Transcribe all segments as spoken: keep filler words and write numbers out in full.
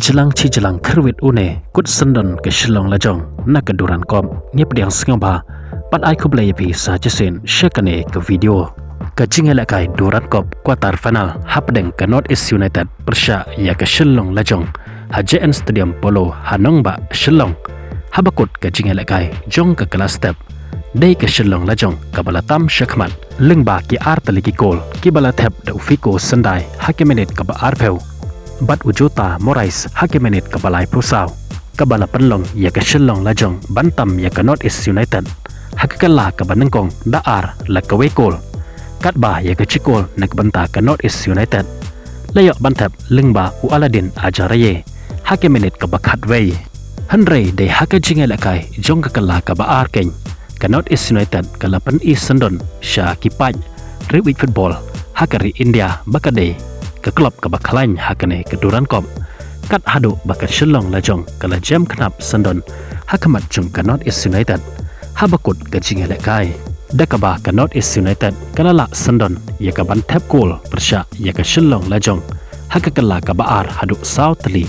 Jlang chi jlang kyrwit une kut syndon ka Shillong Lajong na ka Durand Cup. Ngi pdiang sngewbha bad ai khublei ïa phi sa shisien sha kane ka video. Ka jingïalehkai Durand Cup quarter final hapdeng ka North East United pyrshah ïa ka Shillong Lajong ha J N Stadium Polo ha nongbah Shillong. Haba kut ka jingïalehkai jong ka kylla step, dei ka Shillong Lajong kaba la tam shakhmat lyngba ki ar tylli ki kol kiba la thep da u Fico Syndai ha ka minit kaba arphew bad u Jota Morais ha ka minit kaba laiphew saw, kaba la pynlong ïa ka Shillong Lajong ban tam ïa ka North East United ha ka kylla kaba nyngkong da ar la kawei kol, katba ïa ka jingkol na ka bynta ka North East United la ïoh ban thep lyngba u Aladin Ajaraye ha ka minit kaba khatwei. Hynrei dei ha ka jingïalehkai jong ka kylla kaba ar keiñ, ka North East United ka la pyni syndon sha ki paid riewieid football ha ka ri India ba ka dei ka club kaba khlaiñ ha kane ka Durand Cup, kat haduh ba ka Shillong Lajong ka la jem khnap syndon ha khmat jong ka North East United haba kut ka jingïalehkai, da kaba ka North East United ka la lah syndon ïa ka ban thep kol pyrshah ïa ka Shillong Lajong ha ka kylla kaba ar haduh saw tylli.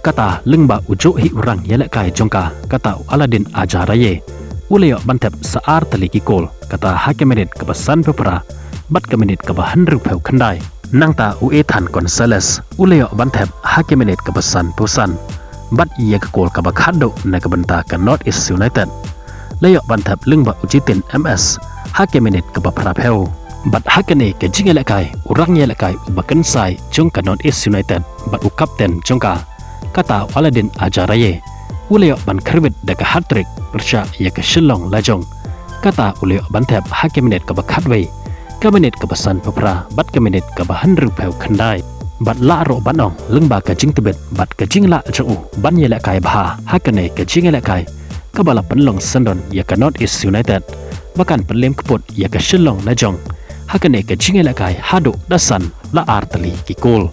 Kata lyngba u juh hi u rangïalehkai jong ka, kata u Aladin Ajaraye, u la ïoh ban thep sa ar tylli ki kol, kata ha ka minit kaba sanphew phra bad ka minit kaba hynriewphew khyndai. Nangta u Ethan Gonzalez u la ïoh ban thep ha ka minit kaba sanphew san bad ïa ka kol kaba khatduh na ka bynta ka North East United la ïoh ban thep lyngba u Jitin M S ha ka minit kaba phraphew. Bad ha kane ka jingïalehkai, u rangïalehkai uba kynsai jong ka North East United bad u kapten jong ka, kata u Aladin Ajaraye, u la ïoh ban kyrwit da ka hat-trick pyrshah ïa ka Shillong Lajong, kata u la ïoh ban thep ha ka minit kaba khatwei, ka minit kaba sanphew phra bad ka minit kaba hynriewphew khyndai. Bad lah ruh ban ong lyngba ka jingtbit bad ka jinglah jong u ban ïalehkai bha ha kane ka jingïalehkai kaba la pynlong syndon ïa ka North East United ba kan pynlem kput ïa ka Shillong Lajong ha kane ka jingïalehkai haduh da san la ar tylli ki kol.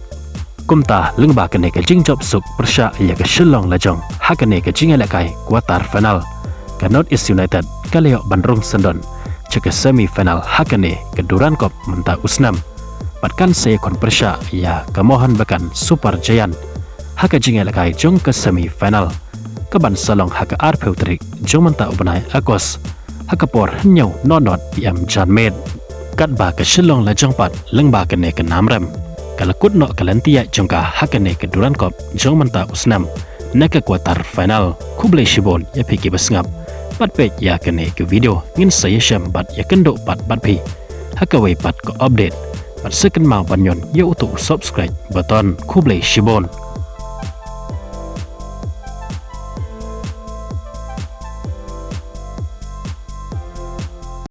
Kumta lyngba kane ka jingjop suk pyrshah ïa ka Shillong Lajong ha kane ka jingïalehkai quarter final, ka North East United ka la ïoh ban rung syndon sha ka semi final ha kane ka Durand Cup mynta u snem bad kan sa ïakhun pyrshah ïa ka Mohun Bagan Super Giant ha ka jingïalehkai jong ka semi final, kaban sa long ha ka arphew tarik jong mynta u bnai August ha ka por hynñiew nod nod P M janmiet. Katba ka Shillong Lajong pat lyngba kane ka nam rem ka la kut noh ka lynti ïaid jong ka ha kane ka Durand Cup jong mynta u snem na ka quarter final. Khublei shibun ïa phi kiba sngap bad peit ïa kane ka video, ngin sa ïashem bad ïakynduh pat bad phi ha kawei pat ka update. Bad sa kynmaw ban ñion ïa uto u subscribe button. Khublei shibun.